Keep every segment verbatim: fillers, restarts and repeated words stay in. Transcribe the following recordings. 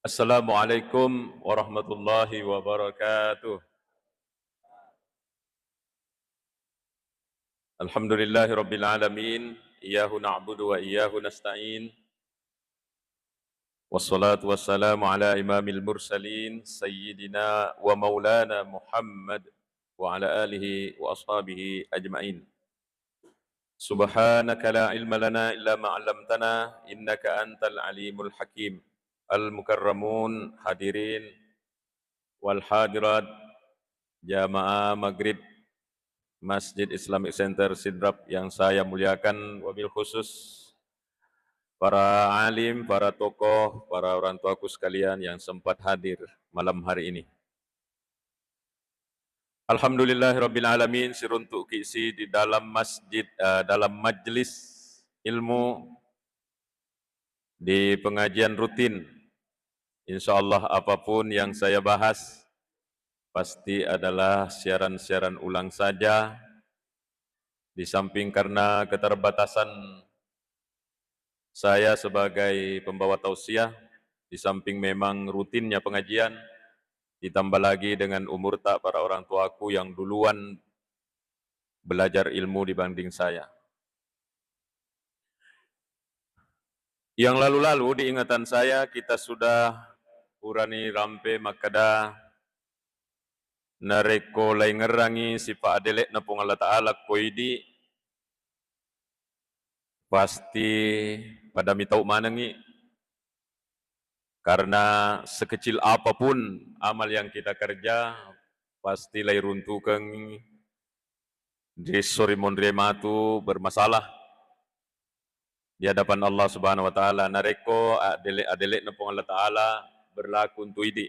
Assalamualaikum warahmatullahi wabarakatuh. Alhamdulillahirabbil alamin, iyyahu na'budu wa iyyahu nasta'in. Wassalatu wassalamu ala imamil mursalin, sayyidina wa maulana Muhammad wa ala alihi wa ashabihi ajma'in. Subhanaka la ilma lana illa ma 'allamtana, innaka antal alimul hakim. Al-mukarramun, hadirin wal hadirat, jamaah maghrib Masjid Islamic Center Sidrap yang saya muliakan, wabil khusus para alim, para tokoh, para orang tuaku sekalian yang sempat hadir malam hari ini. Alhamdulillahirabbil alamin, siruntu'ki si di dalam masjid, eh, dalam majlis ilmu, di pengajian rutin. Insya Allah, apapun yang saya bahas, pasti adalah siaran-siaran ulang saja. Di samping karena keterbatasan saya sebagai pembawa tausiah, di samping memang rutinnya pengajian, ditambah lagi dengan umurta para orang tuaku yang duluan belajar ilmu dibanding saya. Yang lalu-lalu di ingatan saya, kita sudah purani rampe makkeda, narekko laingngerangngi sipa adele'na Puang Allah Ta'ala ko idi, pasti pada mitau manengngi. Karena sekecil apapun amal yang kita kerja, pasti lairuntukengngi, riesso rimonrie matu bermasalah di hadapan Allah Subhanahu wa Ta'ala. Narekko adele-, adele'na Puang Allah Ta'ala berlaku untu idi.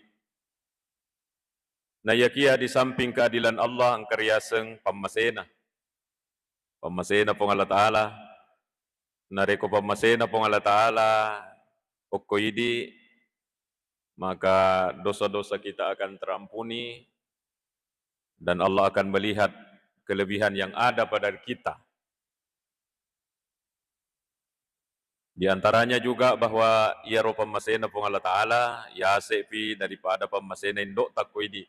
Naiyakiya di samping keadilan Allah engka riaseng pammasena. Pammasena Puang Allah Ta'ala. Narekko pammasena Puang Allah Ta'ala okko idi, maka dosa-dosa kita akan terampuni dan Allah akan melihat kelebihan yang ada pada kita. Di antaranya juga bahwa iyaro pammasena Puang Allah Ta'ala yase'pi daripada pammasena indo'ta ko idi.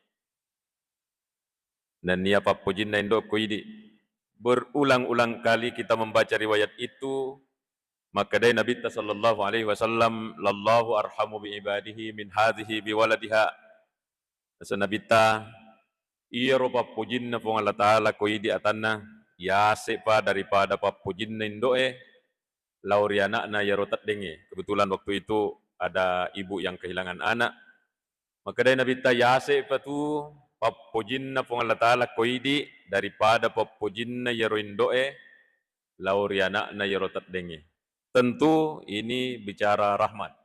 Nennia pappojinna indo ko idi. Berulang-ulang kali kita membaca riwayat itu, makkedai Nabitta sallallahu alaihi wasallam, "Lallahu arhamu bi ibadihi min hadhihi bi waladiha." Naseng Nabitta, iyaro pappojinna Puang Allah Ta'ala ko idi atanna, yase'pa daripada pappojinna indo'e lao ri ana'na iyaro teddengnge. Kebetulan waktu itu ada ibu yang kehilangan anak. Makkedai Nabitta, yase'pa tu pappojinna Puang Allah Ta'ala ko idi daripada pappojinna iyaro indo'e lao ri ana'na iyaro teddengnge. Tentu ini bicara rahmat.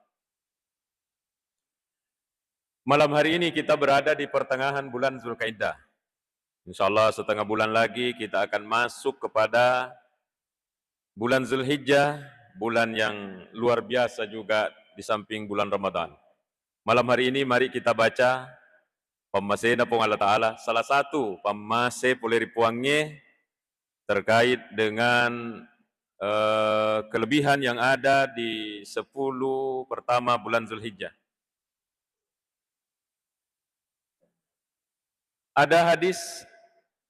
Malam hari ini kita berada di pertengahan bulan Zulkaidah. Insya Allah setengah bulan lagi kita akan masuk kepada bulan Zulhijjah, bulan yang luar biasa juga di samping bulan Ramadan. Malam hari ini mari kita baca pammasena Puang Allah Ta'ala, salah satu pammase pole ri Puangnge terkait dengan, eh, kelebihan yang ada di sepuluh pertama bulan Zulhijjah. Ada hadis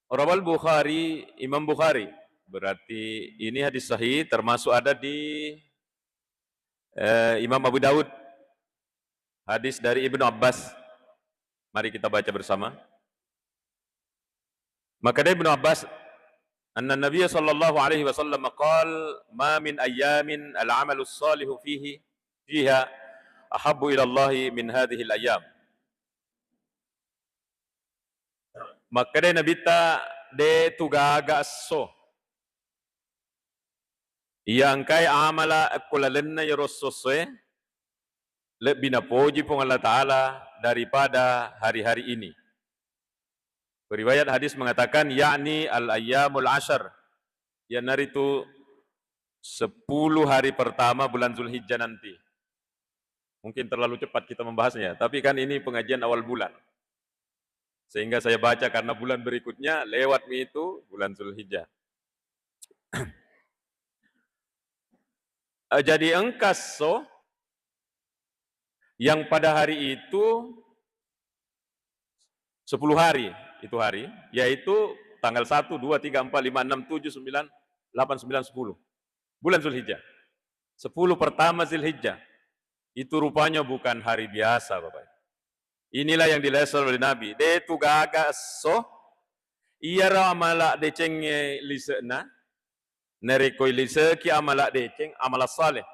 rawal Bukhari, Imam Bukhari. Berarti ini hadis sahih, termasuk ada di, eh, Imam Abu Daud. Hadis dari Ibnu Abbas. Mari kita baca bersama. Makkedai Ibnu Abbas, anna Nabiya sallallahu alaihi wasallam qal, "Ma min ayyamin al-amalu salihu fihi, fiha ahabbu ila Allahi min hadhil ayyam." Makkedai Nabitta, de tu gaga esso iya engkae amala ko lalenna iyaro esso-essoe lebbi napoji Puang Allah Ta'ala daripada hari-hari ini. Riwayat hadis mengatakan, yakni al-ayyamul ashar, iyanaritu sepuluh hari pertama bulan Zulhijjah nanti. Mungkin terlalu cepat kita membahasnya, tapi kan ini pengajian awal bulan. Sehingga saya baca karena bulan berikutnya lewat mi itu bulan Zulhijjah. Eh, jadi engka esso yang pada hari itu sepuluh hari, itu hari, yaitu tanggal satu, dua, tiga, empat, lima, enam, tujuh, sembilan, delapan, sembilan, sepuluh. Bulan Zulhijjah. Sepuluh pertama Zulhijjah. Itu rupanya bukan hari biasa, Bapak. Inilah yang dilesel oleh Nabi. De tu gaga esso, iyaro amala decengnge lise'na, narekko iliseki amala deceng, amala saleh.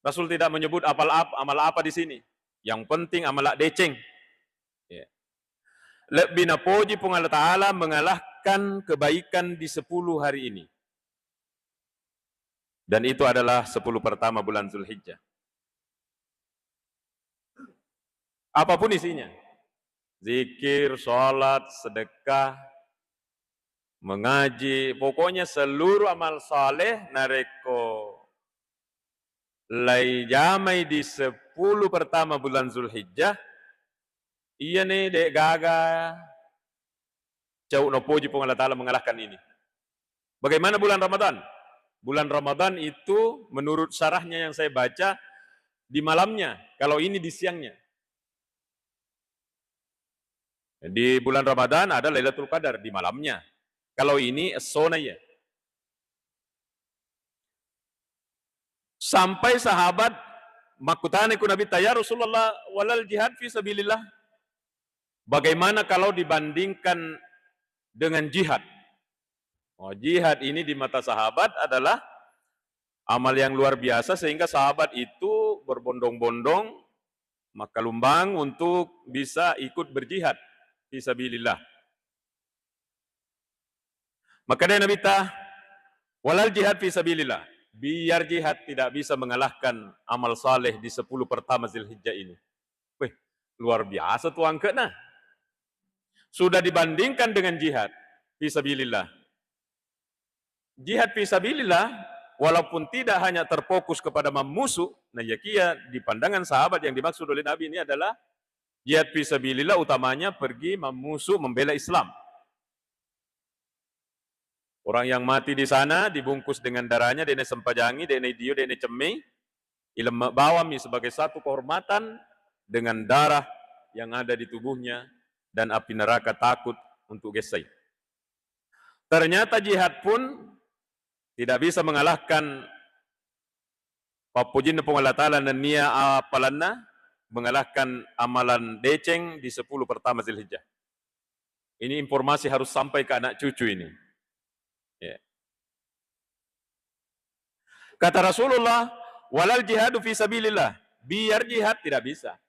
Rasul tidak menyebut amal ap-, amal apa di sini. Yang penting amala deceng. Ya. Lebbi napoji Puang Allah Ta'ala mengalahkan kebaikan di sepuluh hari ini. Dan itu adalah sepuluh pertama bulan Zulhijjah. Apapun isinya, zikir, sholat, sedekah, mengaji, pokoknya seluruh amal saleh narekko laijamai di sepuluh pertama bulan Zulhijjah, iyani de gaga cau napoji Puang Allah Ta'ala mengalahkan ini. Bagaimana bulan Ramadan? Bulan Ramadan itu menurut syarahnya yang saya baca di malamnya, kalau ini di siangnya. Di bulan Ramadan ada Lailatul Qadar di malamnya. Kalau ini essona ya. Sampai sahabat makkutana ku Nabi, "Ya Rasulullah, walal jihad fi sabilillah?" Bagaimana kalau dibandingkan dengan jihad? Oh, jihad ini di mata sahabat adalah amal yang luar biasa sehingga sahabat itu berbondong-bondong makalumbang untuk bisa ikut berjihad fi sabilillah. Maka dari Nabi ta, "Walal jihad fi sabilillah." Biar jihad tidak bisa mengalahkan amal saleh di sepuluh pertama Zulhijjah ini. Wih, luar biasa tuh angkena. Sudah dibandingkan dengan jihad fi sabilillah. Jihad fi sabilillah, walaupun tidak hanya terfokus kepada mammusu, nah, ya kia di pandangan sahabat yang dimaksud oleh Nabi ini adalah jihad fi sabilillah utamanya pergi mammusu, membela Islam. Orang yang mati di sana dibungkus dengan darahnya, de'na sempajangi, de'na idio, de'na cemmei, ilemme bawammi sebagai satu kehormatan dengan darah yang ada di tubuhnya, dan api neraka takut untuk gessai. Ternyata jihad pun tidak bisa mengalahkan pappojinna Puang Allah Ta'ala nennia apalanna mengalahkan amalan deceng di sepuluh pertama Zulhijjah. Ini informasi harus sampai ke anak cucu ini. Ya. Kata Rasulullah, "Walal jihadu fi sabilillah." Biar jihad tidak bisa.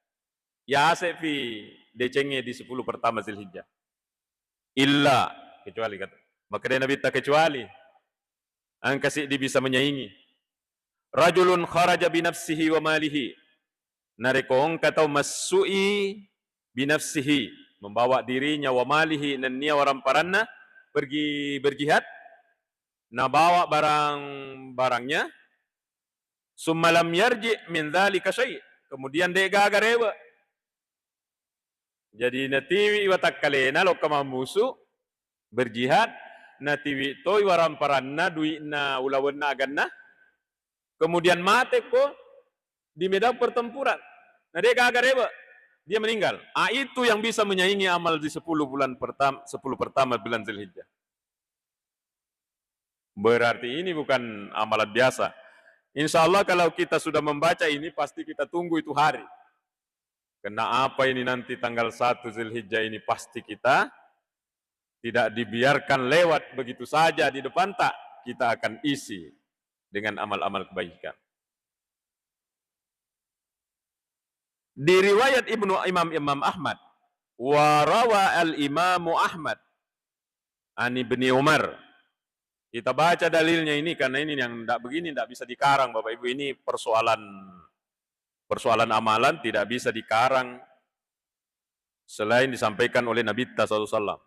Yase fi decengnge di sepuluh pertama Zulhijjah. Illa, kecuali kata. Maka dari Nabi ta kecuali. Engka siddi bisa menyaingi. Rajulun kharaja binafsihi wa malihi. Narekko engka tau massu'i binafsihi, membawa dirinya, wa malihi, nennia waramparanna, pergi berjihad, nabawa barang-barangnya, summa lam yarji min dzalika syai, kemudian de gaga rewe. Jadi natiwi watakkalena lokka mammusu, berjihad, natiwi toi waramparanna, dui'na, ulawenna, aganna, kemudian mate ko di medan pertempuran. Nah, de gaga rewe, dia meninggal. Ah, itu yang bisa menyaingi amal di sepuluh bulan pertama, sepuluh pertama bulan Zulhijjah. Berarti ini bukan amalan biasa. Insya Allah kalau kita sudah membaca ini, pasti kita tunggu itu hari. Karena apa ini nanti tanggal satu Zulhijjah ini pasti kita tidak dibiarkan lewat begitu saja di depan ta, kita akan isi dengan amal-amal kebaikan. Di riwayat Ibnu Imam, Imam Ahmad, wa rawa al Imamu Ahmad an Ibni Umar. Kita baca dalilnya ini karena ini yang ndak begini ndak bisa dikarang, Bapak Ibu, ini persoalan, persoalan amalan tidak bisa dikarang selain disampaikan oleh Nabi ta sallallahu alaihi wasallam.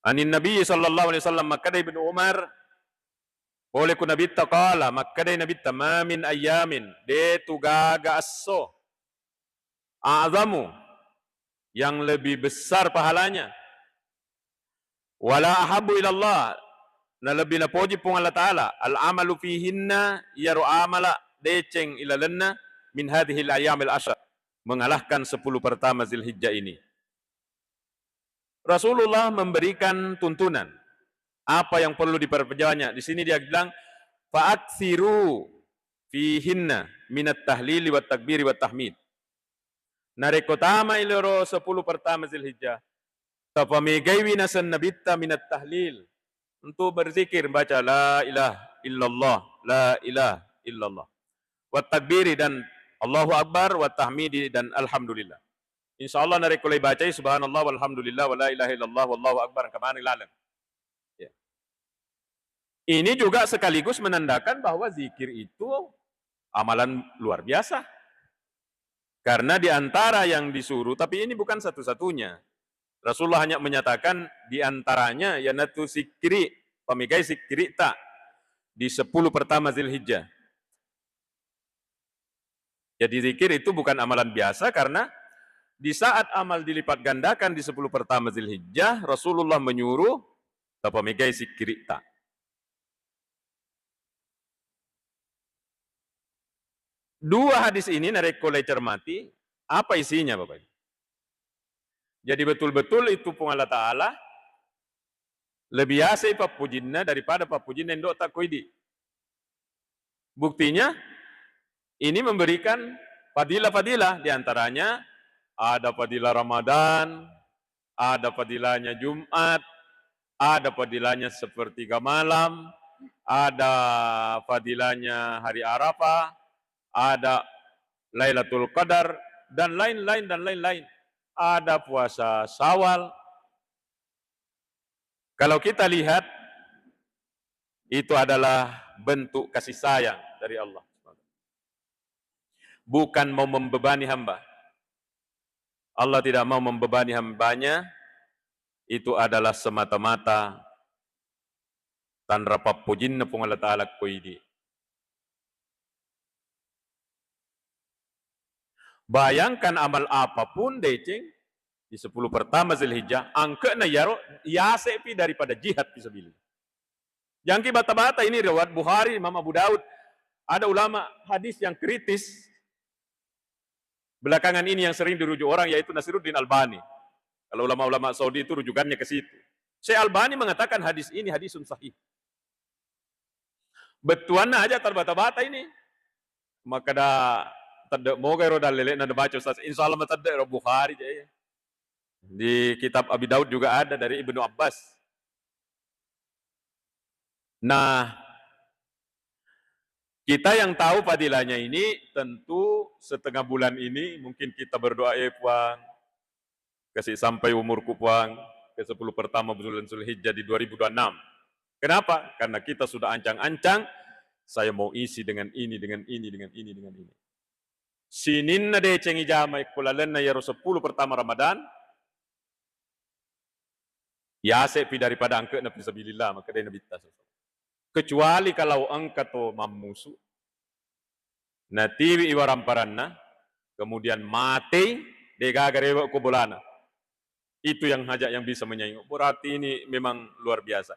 Anin Nabi sallallahu alaihi wasallam, makkeda Ibnu Umar, pole ku Nabi ta, qala, makkeda Nabi ta, "Ma min ayyamin," de tu gaga esso, "a'zamu," yang lebih besar pahalanya, "wala ahabbu ilallah," na lebbi napoji Puang Allah Ta'ala, "al-amalu fihinna," iyaro amala deceng ilalenna, min hadhil ayyamil asyar, mengalahkan sepuluh pertama Zilhijjah ini. Rasulullah memberikan tuntunan apa yang perlu diperbanyak. Di sini dia bilang, "Fa'aksiru fihinna minat tahlili wat takbiri wat tahmid." Narekko tamai loro sepuluh pertama Zilhijjah, tapamegaiwi naseng Nabitta minat tahlil, untuk berzikir, baca la ilaha illallah, la ilaha illallah. Wat takbiri, dan Allahu Akbar, wat tahmidi, dan alhamdulillah. Insya Allah narekko lai bacai subhanallah walhamdulillah wa la ilaha illallah wallahu akbar, engka maneng laleng. Ya. Ini juga sekaligus menandakan bahwa zikir itu amalan luar biasa. Karena di antara yang disuruh, tapi ini bukan satu-satunya. Rasulullah hanya menyatakan di antaranya, yanatu sikkiri, pamegai sikkiritta di sepuluh pertama Zilhijjah. Jadi zikir itu bukan amalan biasa karena di saat amal dilipat gandakan di sepuluh pertama Zilhijjah, Rasulullah menyuruh tapamegai sikkiritta. Dua hadis ini narekko lai cermati, apa isinya, Bapak Ibu? Jadi betul-betul itu Puang Allah Ta'ala lebih asai pappujinna daripada pappujinna indo'ta ko idi. Buktinya, ini memberikan fadilah-fadilah, di antaranya ada fadilah Ramadan, ada fadilahnya Jumat, ada fadilahnya sepertiga malam, ada fadilahnya hari Arafah, ada Lailatul Qadar, dan lain-lain, dan lain-lain. Ada puasa Syawal. Kalau kita lihat, itu adalah bentuk kasih sayang dari Allah. Bukan mau membebani hamba. Allah tidak mau membebani hambanya, itu adalah semata-mata tanra pappojinna Puang Allah Ta'ala ko idi. Bayangkan amal apapun deceng di sepuluh pertama Zilhijjah, angke'na yaro yase'pi daripada jihad fisabilillah. Jangki bata-bata ini riwayat Bukhari, Imam Abu Daud. Ada ulama hadis yang kritis. Belakangan ini yang sering dirujuk orang yaitu Nasiruddin Albani. Kalau ulama-ulama Saudi itu rujukannya ke situ. Syekh Albani mengatakan hadis ini hadisun sahih. Bettuanna aja terbata-bata ini. Makkeda tedde moga ero dallele'na nabaca Ustaz. Insya Allah matedde ero Bukhari je. Di kitab Abi Daud juga ada dari Ibnu Abbas. Nah, kita yang tahu fadilahnya ini tentu setengah bulan ini mungkin kita berdoa, "Eh Puang, kasih sampai umurku Puang ke sepuluh pertama bulan Zulhijjah di dua ribu dua enam." Kenapa? Karena kita sudah ancang-ancang, "Saya mau isi dengan ini, dengan ini, dengan ini, dengan ini." Sininna deceng ijama ikko lalenna yaro sepuluh pertama Ramadan, yase'pi daripada angke'na fisabilillah, makkedai Nabitta sallallahu alaihi wasallam. Kecuali kalau engka to mammusu, natiwi iwaramparanna, kemudian matei, degaga rewe ko bolana. Itu yang hanya yang bisa menyaingi. Berarti ini memang luar biasa.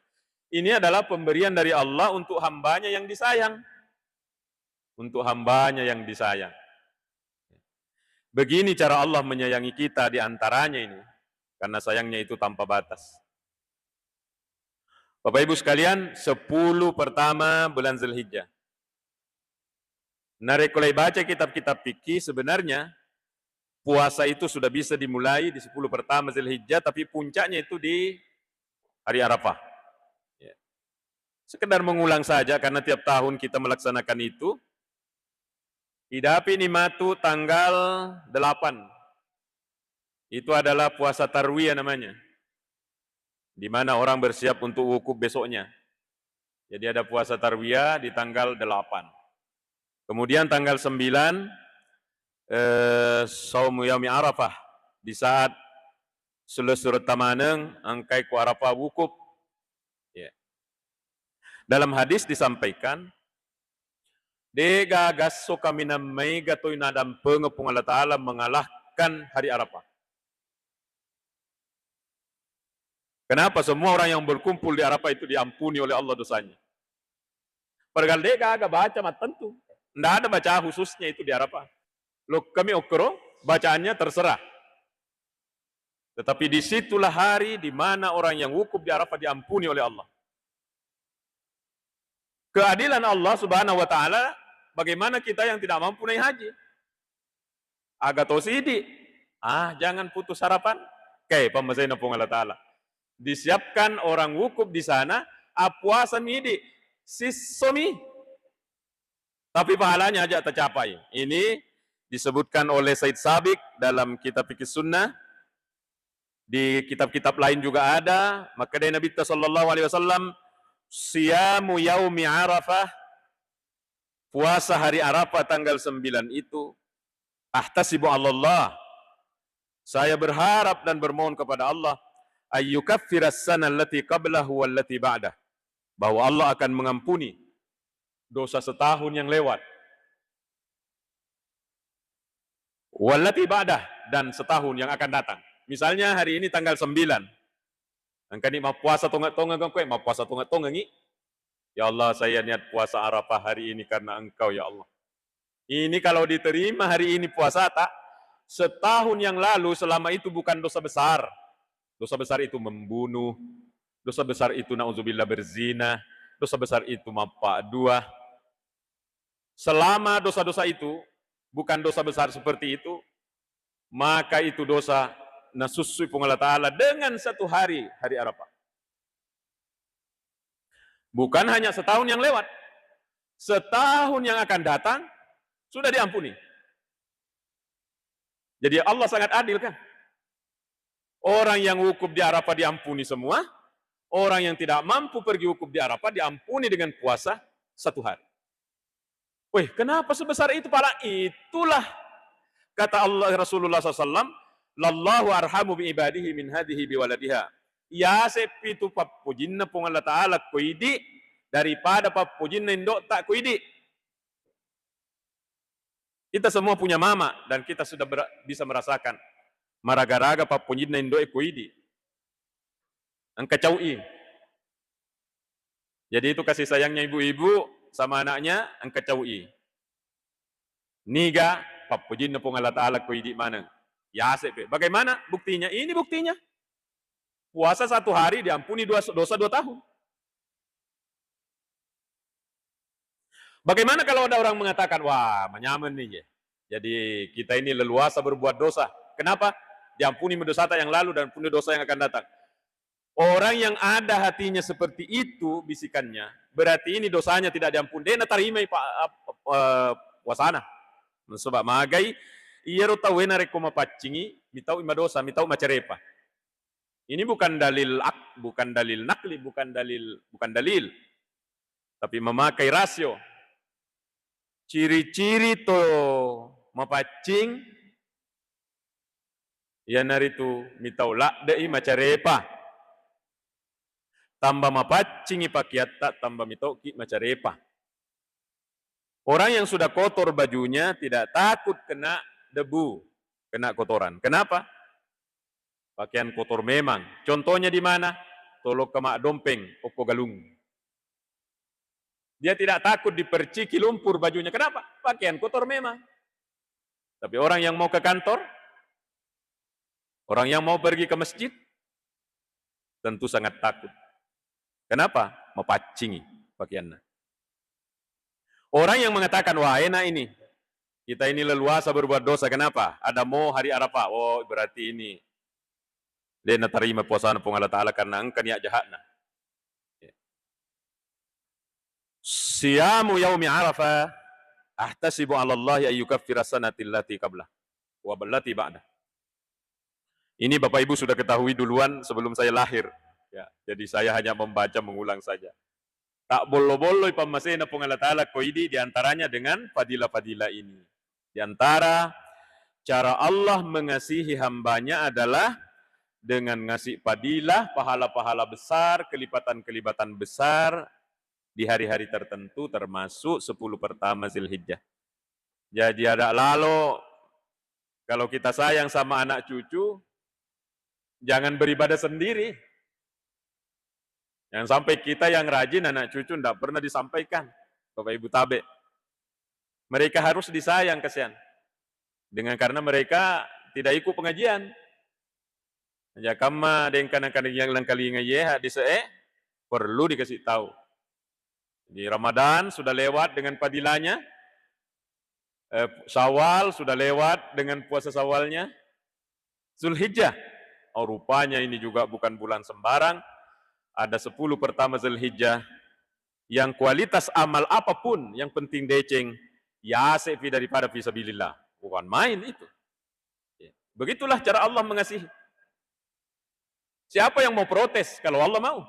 Ini adalah pemberian dari Allah untuk hambanya yang disayang. Untuk hambanya yang disayang. Begini cara Allah menyayangi kita di antaranya ini, karena sayangnya itu tanpa batas. Bapak Ibu sekalian, sepuluh pertama bulan Zulhijjah. Narekko lai baca kitab-kitab fikih, sebenarnya puasa itu sudah bisa dimulai di sepuluh pertama Zulhijjah, tapi puncaknya itu di hari Arafah. Ya. Sekedar mengulang saja, karena tiap tahun kita melaksanakan itu. Idapi ni matu tanggal delapan. Itu adalah puasa tarwiyah namanya. Di mana orang bersiap untuk wukuf besoknya. Jadi ada puasa tarwiyah di tanggal delapan. Kemudian tanggal sembilan, eh, saumu yaumi Arafah, di saat selessuretta maneng engkai ku Arafah wukuf. Ya. Dalam hadis disampaikan, degaga esso kaminang maega toi nadampengeng Puang Allah Ta'ala mengalahkan hari Arafah. Kenapa semua orang yang berkumpul di Arafah itu diampuni oleh Allah dosanya? Padahal degaga baca mattentu. Ndak ada baca khususnya itu di Arafah. lokkami okkoro, bacaannya terserah. Tetapi disitulah hari di mana orang yang wukuf di Arafah diampuni oleh Allah. Keadilan Allah Subhanahu wa Ta'ala, bagaimana kita yang tidak mampu naik haji? Aga tosi idi. Ah, jangan putus harapan. Oke, pammasena Puang Allah Ta'ala. Disiapkan orang wukuf di sana, apuasa midi, sissomi. Tapi pahalanya aja tercapai. Ini disebutkan oleh Said Sabiq dalam kitab Fikih Sunnah. Di kitab-kitab lain juga ada. Maka dari Nabi sallallahu alaihi wasallam, "Siyamu yaumi Arafah," puasa hari Arafah tanggal sembilan itu, "ahtasibu 'alallah," saya berharap dan bermohon kepada Allah, "ayyukaffiras sanah allati qablahu wallati ba'dah," bahwa Allah akan mengampuni dosa setahun yang lewat, wallati ba'dah, dan setahun yang akan datang. Misalnya hari ini tanggal sembilan, engkani mappuasa tonge-tongeng, engkoe mappuasa tonge-tongengi, "Ya Allah, saya niat puasa Arafah hari ini karena Engkau, ya Allah." Ini kalau diterima hari ini puasata, setahun yang lalu selama itu bukan dosa besar. Dosa besar itu membunuh, dosa besar itu, nauzubillah, berzina, dosa besar itu mappa dua. Selama dosa-dosa itu bukan dosa besar seperti itu, maka itu dosa nasussui Puang Allah Ta'ala dengan satu hari, hari Arafah. Bukan hanya setahun yang lewat, setahun yang akan datang sudah diampuni. Jadi Allah sangat adil, kan? Orang yang wukuf di Arafah diampuni semua, orang yang tidak mampu pergi wukuf di Arafah diampuni dengan puasa satu hari. Weh, kenapa sebesar itu pahala? Itulah kata Allah, Rasulullah sallallahu alaihi wasallam, "Lallahu arhamu bi ibadihi min hadhihi bi waladiha." Yaseppi tu pappojinna Puang Allah Ta'ala ko idi daripada pappojinna indo'ta ko idi. Kita semua punya mama dan kita sudah ber-, bisa merasakan maraga-raga pappojinna indo'e ko idi. Engka cau'i. Jadi itu kasih sayangnya ibu-ibu sama anaknya, engka cau'i. Niga pappojinna Puang Allah Ta'ala ko idi maneng. Yase pe. Bagaimana buktinya? Ini buktinya. Puasa satu hari diampuni dua, dosa dua tahun. Bagaimana kalau ada orang mengatakan, "Wah, manyameng nih, ye. Jadi kita ini leluasa berbuat dosa. Kenapa? Diampuni dosata yang lalu dan pun dosa yang akan datang." Orang yang ada hatinya seperti itu bisikannya, berarti ini dosanya tidak diampuni. Dena tarimai pa-, ap-, ap-, eh, puasana. Nasaba magai, iyaro tauwe narekko mapaccingi, mitau madosa, mitau macarepa. Ini bukan dalil ak-, bukan dalil nakli, bukan dalil, bukan dalil. Tapi memakai rasio. Ciri-ciri to mapaccing, iyanaritu mitau ladde'i macarepa. Tamba mapaccingi pakeatta, tamba mitauki macarepa. Orang yang sudah kotor bajunya tidak takut kena debu, kena kotoran. Kenapa? Pakaian kotor memang. Contohnya di mana? Tolokka maddompeng, okko galung. Dia tidak takut diperciki lumpur bajunya. Kenapa? Pakaian kotor memang. Tapi orang yang mau ke kantor, orang yang mau pergi ke masjid, tentu sangat takut. Kenapa? Mapaccingi pakaiannya. Orang yang mengatakan, "Wah, enak ini. Kita ini leluasa berbuat dosa. Kenapa? Ada mau hari Arafah." Oh, berarti ini de natarima puasana Puang Allah Ta'ala karena engka niat jahatna. "Siyamu yaumi Arafah ahtasibu 'alallahi ayyukaffira sanatillati qablah wa ballati ba'dah." Ini Bapak Ibu sudah ketahui duluan sebelum saya lahir. Ya, jadi saya hanya membaca, mengulang saja. Tak bollo-bolloi pammasena Puang Allah Ta'ala ko idi, di antaranya dengan fadilah-fadilah ini. Di antara cara Allah mengasihi hambanya adalah dengan ngasih fadilah, pahala-pahala besar, kelipatan-kelipatan besar di hari-hari tertentu, termasuk sepuluh pertama Zilhijjah. Jadi ada lalo, kalau kita sayang sama anak cucu, jangan beribadah sendiri. Jangan sampai kita yang rajin, anak cucu ndak pernah disampaikan. Bapak Ibu tabe. Mereka harus disayang, kasihan. Dengan karena mereka tidak ikut pengajian. Jakamma dengka nangkalinga-, nangkalinga ye hadis e, perlu dikasih tahu. Jadi Ramadan sudah lewat dengan fadilahnya, eh, Syawal sudah lewat dengan puasa Syawalnya, Zulhijjah. Oh, rupanya ini juga bukan bulan sembarang. Ada sepuluh pertama Zulhijjah yang kualitas amal apapun, yang penting deceng, ya sepi daripada fisabilillah. Bukan main itu. Ya. Begitulah cara Allah mengasihi. Siapa yang mau protes kalau Allah mau?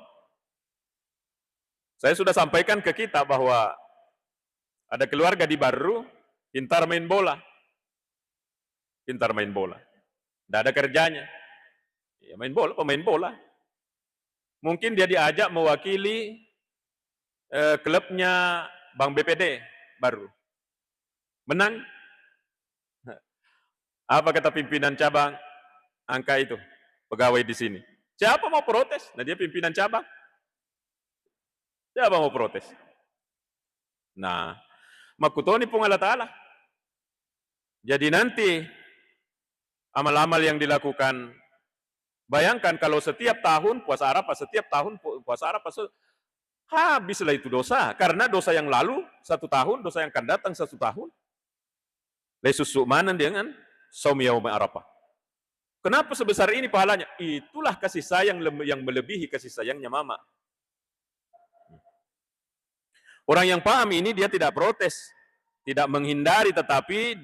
Saya sudah sampaikan ke kita bahwa ada keluarga di Barru, pintar main bola. Pintar main bola. Tidak ada kerjanya. Ya, main bola, pemain bola. Mungkin dia diajak mewakili, eh, klubnya Bank B P D Barru. Menang. Apa kata pimpinan cabang? Angka itu pegawai di sini. Siapa mau protes? Nah, dia pimpinan cabang. Siapa mau protes? Nah, makkutoni Puang Allah Ta'ala. Jadi nanti amal-amal yang dilakukan, bayangkan kalau setiap tahun puasa Arafah, setiap tahun pu-, puasa Arafah, se-, habislah itu dosa. Karena dosa yang lalu satu tahun, dosa yang akan datang satu tahun. Lesussu maneng dengan saum yaum Arafah. Kenapa sebesar ini pahalanya? Itulah kasih sayang lem-, yang melebihi kasih sayangnya mama. Orang yang paham ini, dia tidak protes, tidak menghindari, tetapi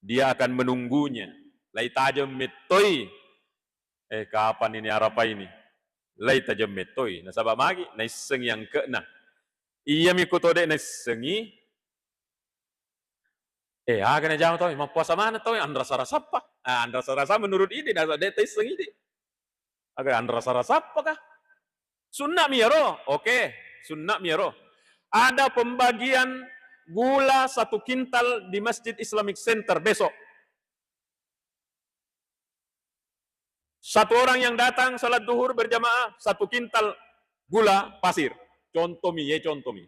dia akan menunggunya. Lai tajeng mettoi. Eh, kapan ini Arafah ini? Lai tajeng mettoi. Nasaba magi? Naissengi angke'na. Iyami ko to de' naissengi, eh, aga najama tau, mappuasa maneng tau, anrasa-rasappa. Ah, anrasa-rasa menurut idi, nasa de' taisseng idi. Aga anrasa-rasappakah? Sunna mi iyaro. Oke, sunna mi iyaro. Ada pembagian gula satu kintal di Masjid Islamic Center besok. Satu orang yang datang salat duhur berjamaah, satu kintal gula pasir. Contoh mi, ye, contoh mi.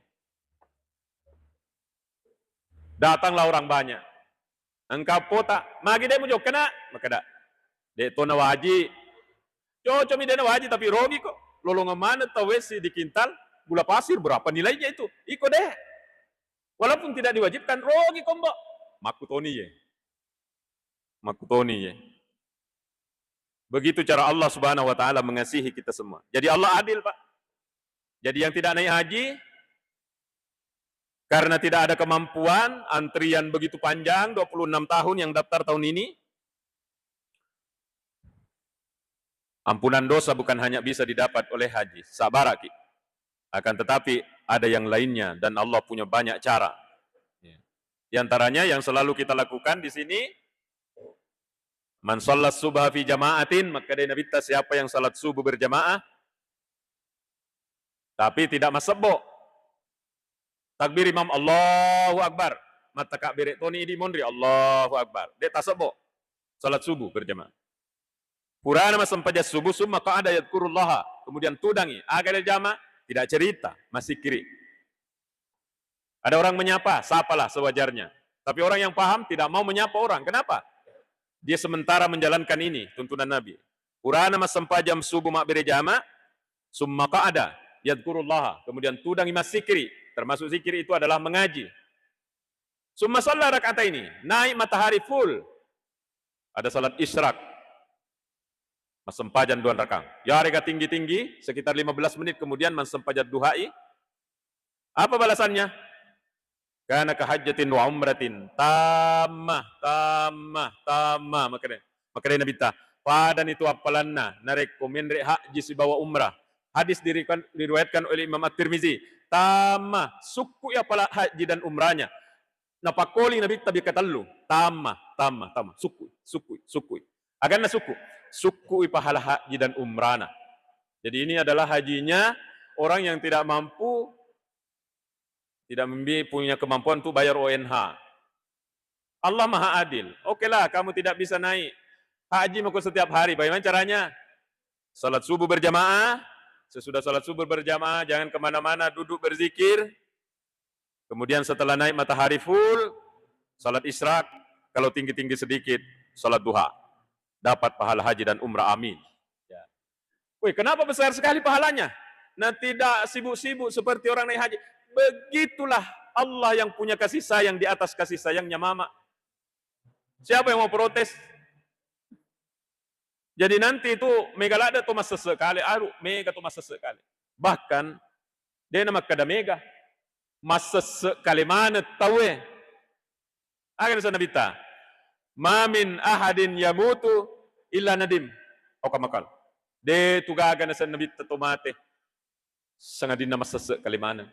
Datanglah orang banyak. Engka pota, "Magi de' mujokka, Nak?" Makkeda, "De' to nawaji." Cocok mi de' nawaji, tapi rogi ko. Lolongeng maneng tau wessi di kintal gula pasir, berapa nilainya itu? Iko de'. Walaupun tidak diwajibkan, rogi ko, Mbok. Makkutoni ye. Makkutoni ye. Begitu cara Allah Subhanahu wa Ta'ala mengasihi kita semua. Jadi Allah adil, Pak. Jadi yang tidak naik haji, karena tidak ada kemampuan, antrian begitu panjang, dua puluh enam tahun yang daftar tahun ini, ampunan dosa bukan hanya bisa didapat oleh haji. Sabaraki. Akan tetapi ada yang lainnya dan Allah punya banyak cara. Ya. Di antaranya yang selalu kita lakukan di sini, "Man shallas subha fi jama'atin," makkeda Nabitta, siapa yang salat subuh berjamaah, tapi tidak massebbo. Takbir imam, Allahu Akbar. Mattakabbere toni idi monri, Allahu Akbar. De' tasebbo. Salat subuh berjamaah. Purana massempajang subuh, summa qa'ada yadhkurullaha. Kemudian tudangi. Aga le jama? Tidak cerita, massikkiri. Ada orang menyapa, sapalah sewajarnya. Tapi orang yang paham tidak mau menyapa orang. Kenapa? Dia sementara menjalankan ini, tuntunan Nabi. Purana massempajang subuh mabbere jama, summa qa'ada, yadhkurullaha. Kemudian tudangi massikkiri. Termasuk zikir itu adalah mengaji. Summa shalla rak'ataini, naik matahari full. Ada salat isyraq. Massempajang dua rakang. Yarega tinggi-tinggi, sekitar lima belas menit kemudian massempajang duhai. Apa balasannya? Kana ka hajjatin wa umratin. Tamma, tamma, tamma. Makkeda, makkeda Nabitta, padani tu appalanna narekko menre haji sibawa umrah. Hadis dirikan-, diriwayatkan oleh Imam At-Tirmizi. Tamma, sukku ya pala haji dan umrahnya. Napakkoli Nabitta bikka tellu. Tamma, tamma, tamma. Sukkui, sukkui, sukkui. Aganna sukku. Sukkui pahala haji dan umrana. Jadi ini adalah hajinya orang yang tidak mampu, tidak membi-, punya kemampuan untuk bayar O N H. Allah Maha Adil. Oke lah, kamu tidak bisa naik haji mako setiap hari. Bagaimana caranya? Salat subuh berjamaah. Sesudah salat subuh berjamaah, jangan kemana-mana, duduk berzikir. Kemudian setelah naik matahari full, salat isyraq, Kalau tinggi-tinggi sedikit, salat duha. Dapat pahala haji dan umrah, amin. Ya. Woi, kenapa besar sekali pahalanya? Nah, tidak sibuk-sibuk seperti orang naik haji. Begitulah Allah yang punya kasih sayang di atas kasih sayangnya mama. Siapa yang mau protes? Jadi nanti itu mega ladde to massesse kale, aru mega to massesse kale. Bahkan de na makkeda mega, massesse kale maneng tauwe. Aga nasenna Nabitta? "Ma min ahadin yamutu illa nadim." Au kama qal. De tu gaga nasenna Nabitta to mate sangadinna massesse kale maneng.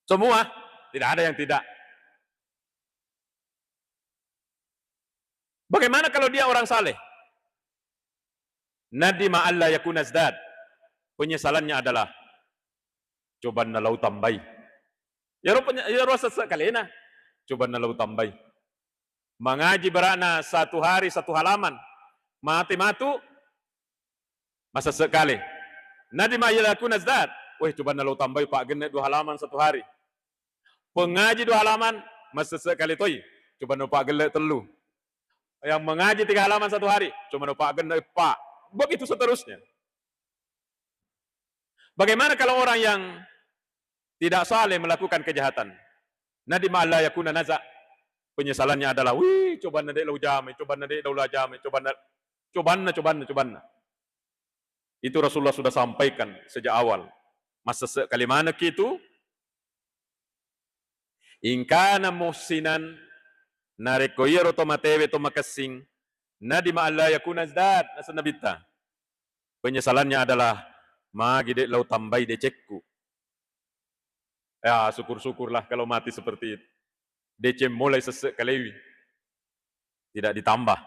Semua, tidak ada yang tidak. Bagaimana kalau dia orang saleh? Nadima alla yakuna zdad. Penyesalannya adalah cobanna lau tambai. Iyaro penya-, iyaro sesse kalena, cobanna lau tambai. Mangaji berana satu hari satu halaman. Mate matu, masesse kale. Nadima alla yakuna zdad. Weh, cobanna lau tambai, paggenne dua halaman satu hari. Pengaji dua halaman, masesse kale toi. Cobanna paggelle tellu. Yang mengaji tiga halaman satu hari, cobanna paggenne eppa. Begitu seterusnya. Bagaimana kalau orang yang tidak saleh melakukan kejahatan? Nadima alla yakuna naza. Penyesalannya adalah, wih, cobanna de lau jamai, cobanna de lau jamai, cobanna, cobanna, cobanna, cobanna. Itu Rasulullah sudah sampaikan sejak awal. Massesse kale manekki tu, in kana muhsinan, narekko iyaro to matewe to makessing, nadima alla yakuna zdad, nasenna Nabitta. Penyesalannya adalah, magi de lau tambai decekku. Ya, syukur-syukurlah kalau mati seperti itu. Deceng mulai sesse kalewi. Tidak ditambah.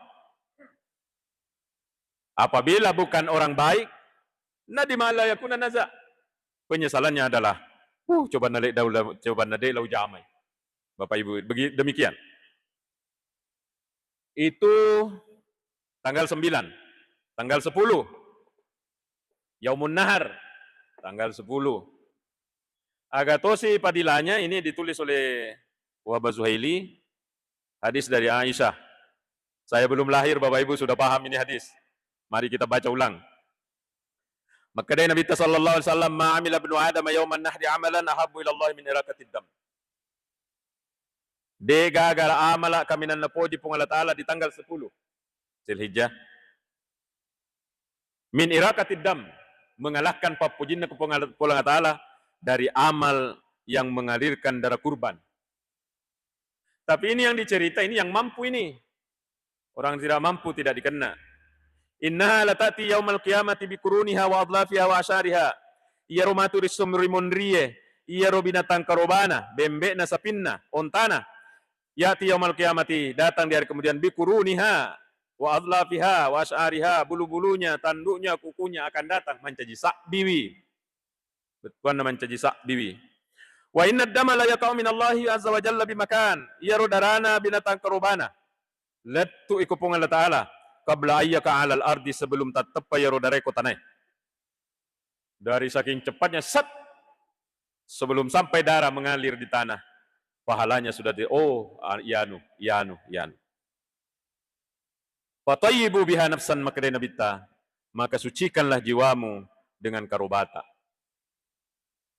Apabila bukan orang baik, nadima alla yakuna naza. Penyesalannya adalah, uh, cobanna de lau, cobanna de lau jamai. Bapak Ibu, begi-, demikian. Itu tanggal sembilan. Tanggal sepuluh, Yaumun Nahar, tanggal sepuluh. Aga tosi padilanya, ini ditulis oleh Wahbah Zuhaili, hadis dari Aisyah. Saya belum lahir, Bapak Ibu sudah paham ini hadis. Mari kita baca ulang. Makkedai Nabitta sallallahu alaihi wasallam, "Ma amila ibnu Adam yauman nahri amalan ahabbu ila Allah min iraqatid dam." De gaga amala kaminang napoji Puang Allah Ta'ala di tanggal sepuluh Zulhijjah. Min iraqatid dam, mengalahkan pappojinna ku Puang Allah, Puang Allah Ta'ala dari amal yang mengalirkan darah kurban. Tapi ini yang dicerita, ini yang mampu ini. Orang tidak mampu tidak dikenna. Innaha latati yaumal qiyamati biquruniha wa adlafiha wa asyariha. Iyaro matu ri sumri munrie, iyaro binatang karobana, bembe'na, sapinna, ontana. Ya'ti yaumal qiyamati, datang di hari kemudian, biquruniha wa adlafiha wa asyariha, bulu-bulunya, tanduknya, kukunya akan datang mancaji sabbiwi. Bettuanna mancaji sabbiwi. Wa inna dama la yaqa'u min Allahi azza wa jalla bimakan. Iyaro darana binatang karobana lettu iko Puang Allah Ta'ala, qabla ayyaka alal ardi, sebelum tatteppa iyaro darae ko tanae. Dari saking cepatnya, set, sebelum sampai darah mengalir di tanah, pahalanya sudah di, oh, ah, ianu, ianu, ianu. Fatayyibu biha nafsan, makkedai Nabitta, maka sucikanlah jiwamu dengan karobata.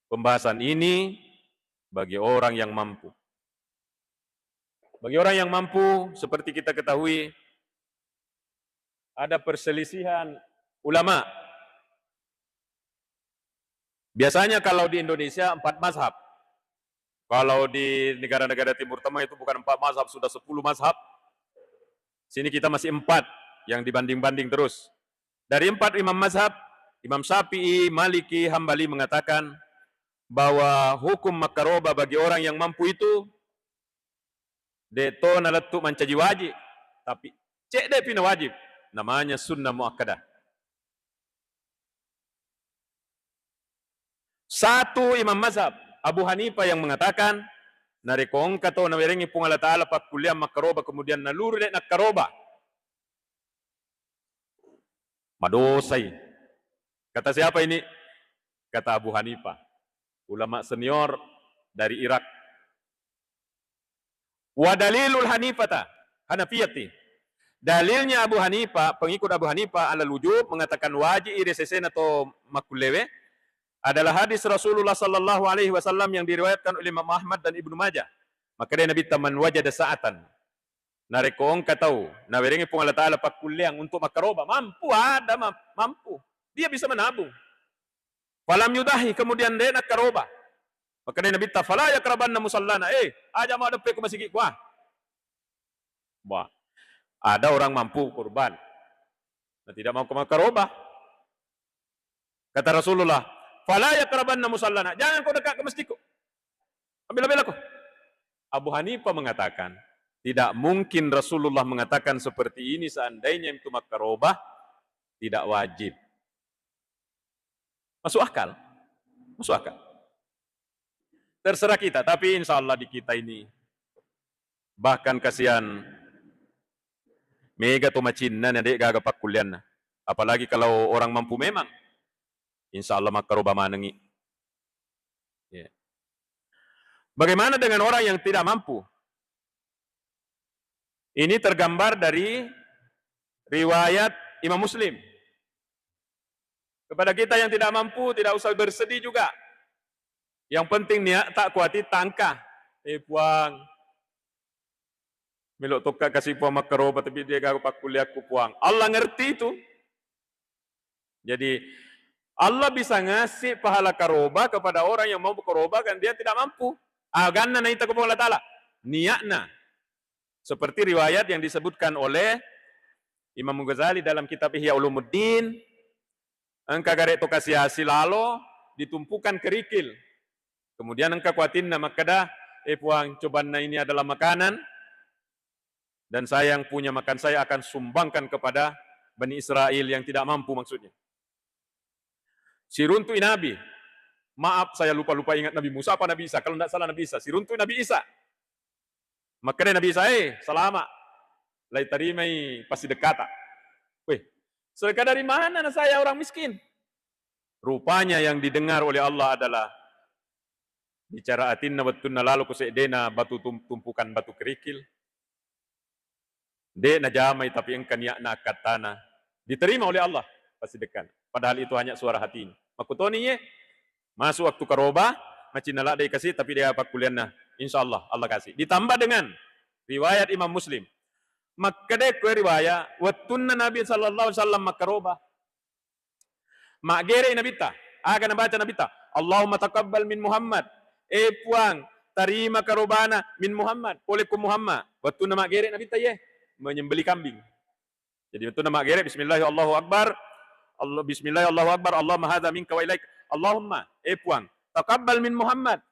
Pembahasan ini bagi orang yang mampu. Bagi orang yang mampu, seperti kita ketahui, ada perselisihan ulama. Biasanya kalau di Indonesia empat mazhab. Kalau di negara-negara Timur Tengah itu bukan empat mazhab, sudah sepuluh mazhab. Sini kita masih empat yang dibanding-banding terus. Dari empat imam mazhab, Imam Syafi'i, Maliki, Hambali mengatakan bahwa hukum makkaroba bagi orang yang mampu itu de to nalettu mancaji wajib, tapi cedde'pi na wajib, namanya sunnah muakkadah. Satu imam mazhab, Abu Hanifah, yang mengatakan, narekko engka to nawerengngi Puang Allah Ta'ala pakkulleang makkaroba, kemudian naluru de nakkaroba, madosai. Kata siapa ini? Kata Abu Hanifah, ulama senior dari Irak. Wa dalilul Hanifata, Hanafiyati. Dalilnya Abu Hanifah, pengikut Abu Hanifah, ala wujub, mengatakan wajib iri sesena to makkullewe, adalah hadis Rasulullah sallallahu alaihi wasallam yang diriwayatkan oleh Imam Ahmad dan Ibnu Majah. Maka dia Nabi taman wajada sa'atan. Narekko engka tau nawerengi Puang Allah Ta'ala pakkulleang untuk makkaroba, mampu, ada ma-, mampu. Dia bisa menabung. Falam yudahi, kemudian de nakkaroba. Maka dia Nabi ta, fala yakrabanna musallana. Eh, aja mau deppe ku masigi kuah. Wah, ada orang mampu kurban. Nah, tidak mau ke makkaroba. Kata Rasulullah, fala yakrabanna musallana. Jangan kau dekat ke masjidku. Ambil, ambil aku. Abu Hanifah mengatakan, tidak mungkin Rasulullah mengatakan seperti ini seandainya itu makkaroba tidak wajib. Masuk akal? Masuk akal. Terserah kita, tapi insya Allah di kita ini, bahkan kasihan mega to macinna na de gaga pakkullianna. Apalagi kalau orang mampu memang, insya Allah makkaroba manengi. Ya. Bagaimana dengan orang yang tidak mampu? Ini tergambar dari riwayat Imam Muslim. Kepada kita yang tidak mampu, tidak usah bersedih juga. Yang penting niat tak kuati tangkah. Eh, Puang, melo tokka kasih Puang makkaroba, tapi dia gaga pakkulliakku, Puang. Allah ngerti itu. Jadi, Allah bisa ngasih pahala karoba kepada orang yang mau karoba kan dia tidak mampu. Aganna naita ko Puang Allah Ta'ala. Niatna. Seperti riwayat yang disebutkan oleh Imam Ghazali dalam kitab Ihya Ulumuddin, engka gare to kasiasi lalo ditumpukan kerikil. Kemudian engka kuatinna makkeda, "Eh Puang, cobanna ini adalah makanan, dan saya yang punya makan saya akan sumbangkan kepada Bani Israel yang tidak mampu," maksudnya. Siruntui Nabi. Maaf, saya lupa-lupa ingat Nabi Musa apa Nabi Isa. Kalau tidak salah Nabi Isa. Siruntui Nabi Isa. Makkeda Nabi Isa, "Eh, salama. Lai tarimai passidekkata." Weh, sedekah dari mana na saya orang miskin? Rupanya yang didengar oleh Allah adalah bicara atinna wettunna lalo ku seddena batu tum-, tumpukan batu kerikil. De najamai, tapi engka niatna akkattana. Diterima oleh Allah passidekkana. Padahal itu hanya suara hatinya. Makkutoni ye, masuk waktu karoba, macinna ladde kasi, tapi dia pakkulianna. Insya Allah, Allah kasih. Ditambah dengan riwayat Imam Muslim. Makkeda ko riwayat, wettunna Nabi sallallahu alaihi wasallam makkaroba. Maggere Nabitta. Aga nabaca Nabitta? "Allahumma taqabbal min Muhammad." Eh Puang, tarima karobana min Muhammad. Pole ku Muhammad. Wettunna maggere Nabitta ye, menyembelih kambing. Jadi wettunna maggere, "Bismillah, Allahu Akbar." Allah, "Bismillah, Allahu Akbar. Allahumma hadza minka wa ilaik." "Allahumma," eh Puang, "taqabbal min Muhammad."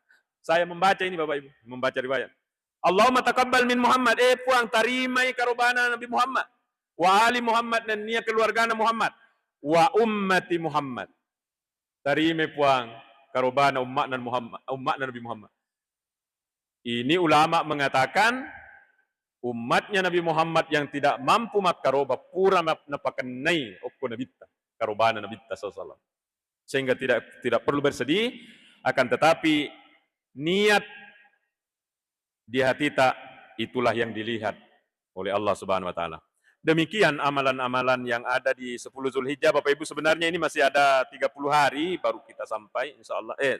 Saya membaca ini Bapak Ibu, membaca riwayat. "Allahumma taqabbal min Muhammad," eh Puang, tarimai karobana Nabi Muhammad, "wa ali Muhammad," nennia keluargana Muhammad, "wa ummati Muhammad," tarimai Puang karobana ummatna Muhammad, ummatna Nabi Muhammad. Ini ulama mengatakan umatnya Nabi Muhammad yang tidak mampu makkaroba pura nap-, napakennai okko Nabitta, karobana Nabitta sallallahu alaihi wasallam. Sehingga tidak, tidak perlu bersedih, akan tetapi niat di hatita, itulah yang dilihat oleh Allah Subhanahu wa Ta'ala. Demikian amalan-amalan yang ada di sepuluh Zulhijjah. Bapak Ibu, sebenarnya ini masih ada tiga puluh hari baru kita sampai, insya Allah. Eh,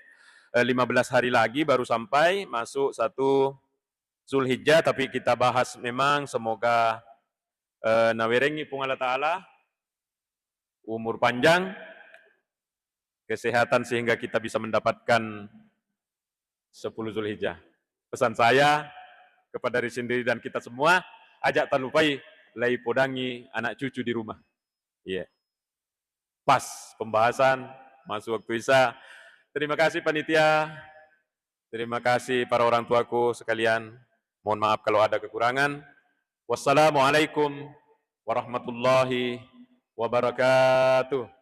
eh, lima belas hari lagi baru sampai masuk satu Zulhijjah, tapi kita bahas memang semoga, eh, nawerengi Puang Allah Ta'ala umur panjang, kesehatan sehingga kita bisa mendapatkan sepuluh Zulhijjah. Pesan saya kepada diri sendiri dan kita semua, aja talupai lai podangi anak cucu di rumah. Iya. Pas pembahasan, masuk waktu Isya. Terima kasih panitia. Terima kasih para orang tuaku sekalian. Mohon maaf kalau ada kekurangan. Wassalamualaikum warahmatullahi wabarakatuh.